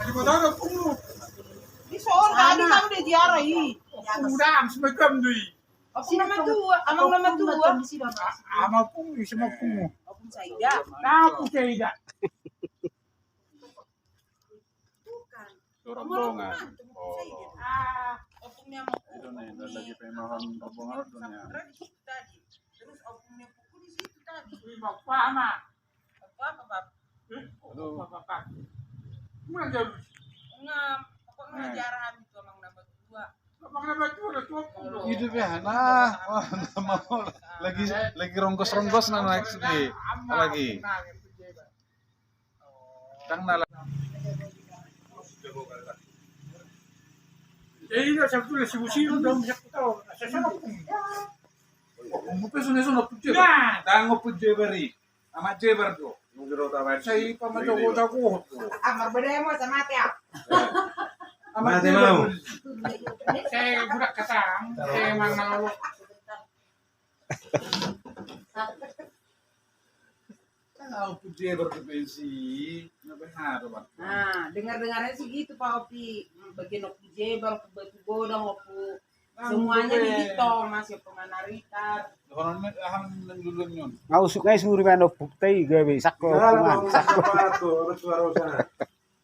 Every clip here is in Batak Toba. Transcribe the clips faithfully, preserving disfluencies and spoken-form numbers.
Tadi mau tahu pungu. Di sono tadi kamu udah ziarah i. Pungu dam, semacam dui. Opung nama tua, amang nama tua. Amang pungu, semua pungu. Opung Saida. Nah, Opung Saida. Bukan. Itu rombongan. Opung Saida. Oh. Ah, opungnya mau. Itu nih, lagi pemohon rombongan itu nih. Samudra di situ tadi. Terus opungnya Puku di situ tadi. Ini bapak mah. Apa, apa, Bab? Halo. Apa, apa? Mana jauh? Ngam, pokoknya ziarah itu amang nama tua. Amang nama tua, udah tua pun. Hidup ya, nah, oh, nama lagi, lagi ronggos-ronggos, nah, naik sini. Lagi. Tang na la-, jadi dah, sabtu lah, si Busi udah bisa ketawa. Saya sana pun. Mau pesan, saya sana pun. Nah, tanggung pun dia beri. Amat Jebar do. Sai pamajago-jago do. Amat beda mo sama te. Amat Jebar do. Sai budak kasang, sai manang lo. Tahu pun Jebar do pensi. Nah, dengar-dengarnya sih gitu, Pak Opi. Bagian Opi Jebar, Opi Batu Godang, Opi Semuanya di Litong, masih Opu Manaritar. Nga usuk nga isuri man Opu tai gabe sakko Opu man. Sakko.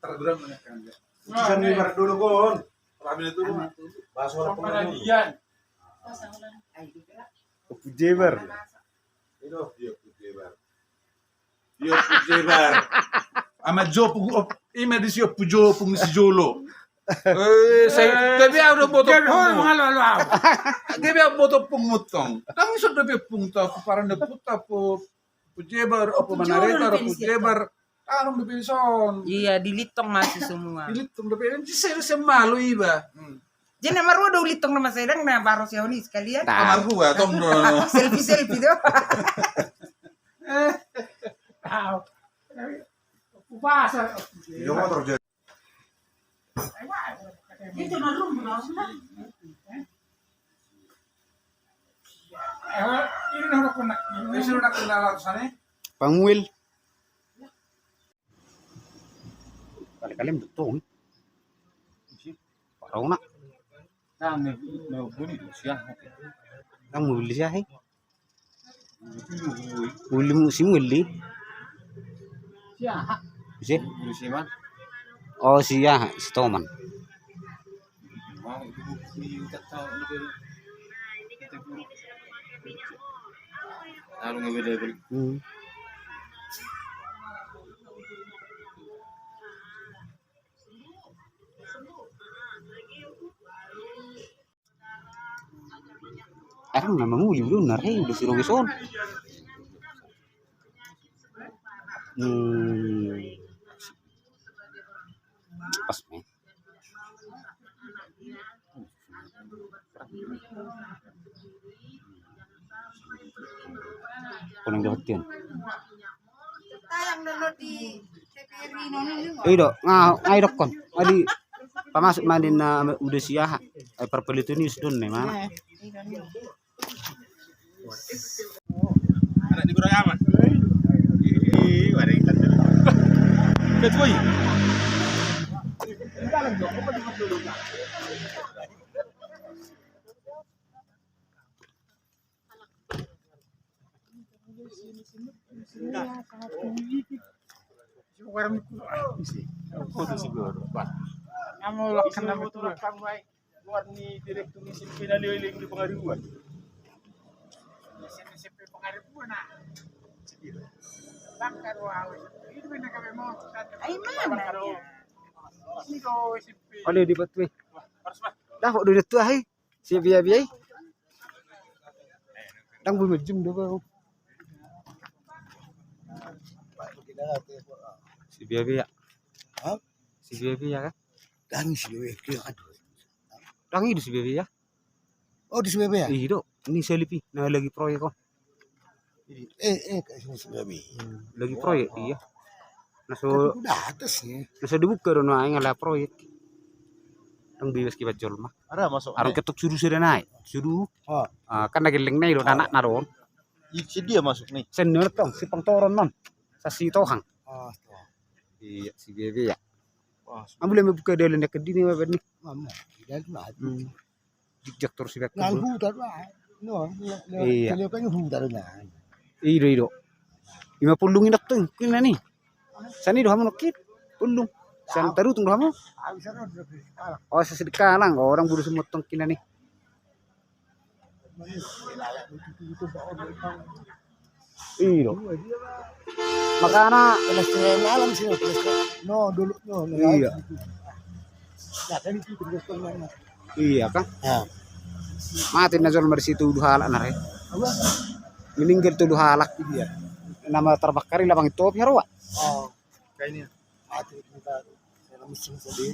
Tergeram banyak kan. Bisa ni berdulu kon. Rame itu. Bahasa orang pengajian. Opu Jebar. Itu dia Opu Jebar. Dia Opu Jebar. Amat Jopung, op-, ima di si Opu Jopung si jolo. Eh, sai, gabe au do boto pung. Gabe au boto pung mutong. Tang iso do be pung to, Opu Paran do pung to, Opu, Opu Jebar, Opu Manaritar, Opu Jebar. Tang do pension. Iya, di Litong masih semua. Di Litong do pension, si semalu iba. Jadi marua do Litong nama sedang na baru si Oni sekalian. Marua tong do. Selfie-selfie do. Au. Upasa. Iya, motor jadi. Itu na rum, rum. Eh, ini na rum, rum. Ini sudah kenal sana. Panguil. Kali-kali betul. Parau nak. Nah, me, me buni sia. Nang buni sia, he. Uli mu, si Muli. Sia. Si? Uli si man. Oh, sia, si Toman. Hmm. Arang na manguli ulun na re udah si Robi son. Hmm. Pas me. Kunang dapat kian. Tayang dulu di T V R I nono. Eh, do, nga, nga idokkon. Adi pamasuk ma di na udah si aha. Eh, perpelitu ni sudah ne ma. Anak di Guragama. Ih, wareng tanda. Ketua. Namo lakkan nama tulang. Luar ni direktur ni S M P na leleng di Pangaribuan. S M P Pangaribuan, nah. Bangka dua awal. Itu mana kami mau? Ai mana ya? Ini kau S M P. Ada di Batu. Dah kok duduk tuh, hai. Si Bia Bia. Dang bulu jum do kau. Si Bia Bia. Hah? Si Bia Bia kan? Dang si Bia Bia. Dang i do si Bia Bia. Oh, di si Bia Bia? I do. Ini selipi. Nah, lagi proyek, oh. Eh, eh, kasih si Bia Bia. Lagi proyek, iya. Na so, na so dibuka do na inga la proyek. Dang bebas kibat jolma. Arang ketok sudu sudah naik. Sudu. Kan na geleng nai do anak na do. Sian dia masuk ni? Sian on tong, Simpang Toron on. Sasitohang. Iya, si Bebe ya. Ambu le membuka dalan dekat dini apa ni? Jikjak terus si Bebe. Iya. Ido, ido. Ima pullung inok tu, kina ni. Sani do hamu nokit, pullung. San tarutung do hamu. Oh, sasidi kalang, orang buru sumotong kina ni. Ido. Makana pelestarian alam sih, pelestarian. No, dulu no. Iya. Iya kan? Mate na jolma disi tolu halak na re. Meninggal tolu halak. Iya. Nama terbakar i labang i topi haroa. Oh, kayaknya mate kita. Saya mesti sedih.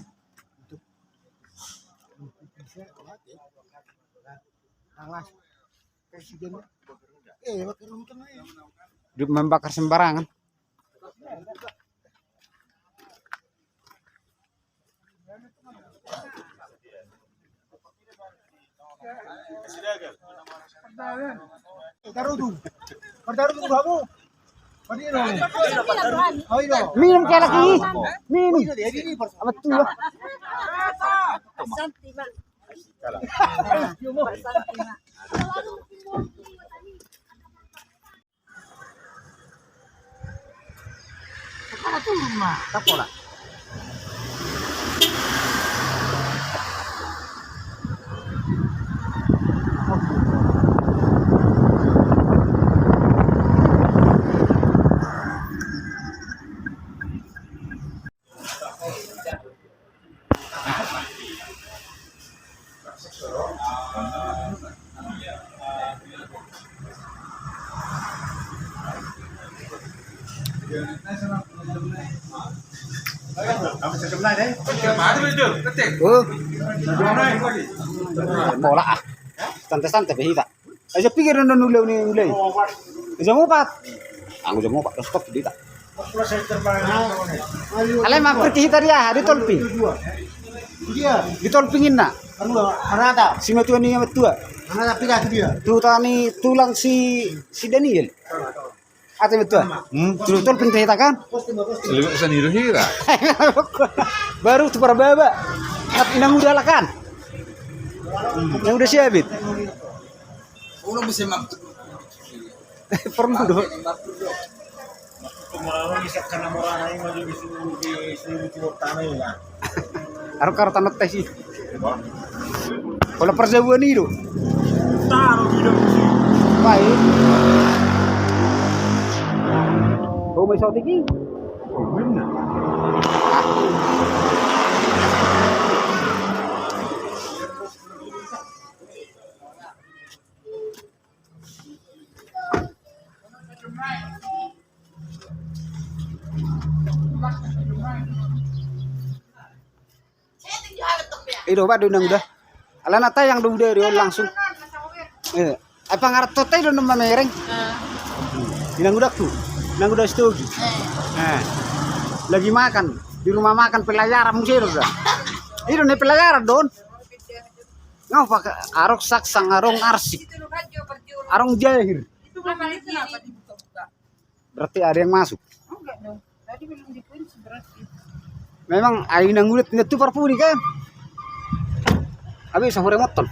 Dia membakar sembarangan. Minum kayak lagi. Minum. Apa tuh? Bola ah. Santai-santai be hita. Aja pikir nonton ule ni ule. Jam empat. Anggo jam empat, stop di ta. Alai ma pergi hita dia di Tolping. Di Tolping inna. Simatuan ni matua. Tu tani tulang si, si Daniel. Ate matua. Tu Tolping hita kan. Saniru hira. Baru tu Parbaba. Tapi inang uda lakan. Inang uda siabit. Ulo bisa mak. Pernah do. Aro karo tanot tes i. Kalau perjabuan i do. Baik. Oh, mai sotik i. Ido ba do inang uda. Alana tayang do uda do langsung. Eh, apa ngarat totai do nama mereng? Inang uda tu. Inang uda Sitogi. Eh. Lagi makan di rumah makan pelayaran muse do. Ido ni pelayaran don. Ngapa arong saksang, arong arsik, arong jahir. Berarti ada yang masuk. Memang ai inang uda tu parpudi kan. Habis sahur moton.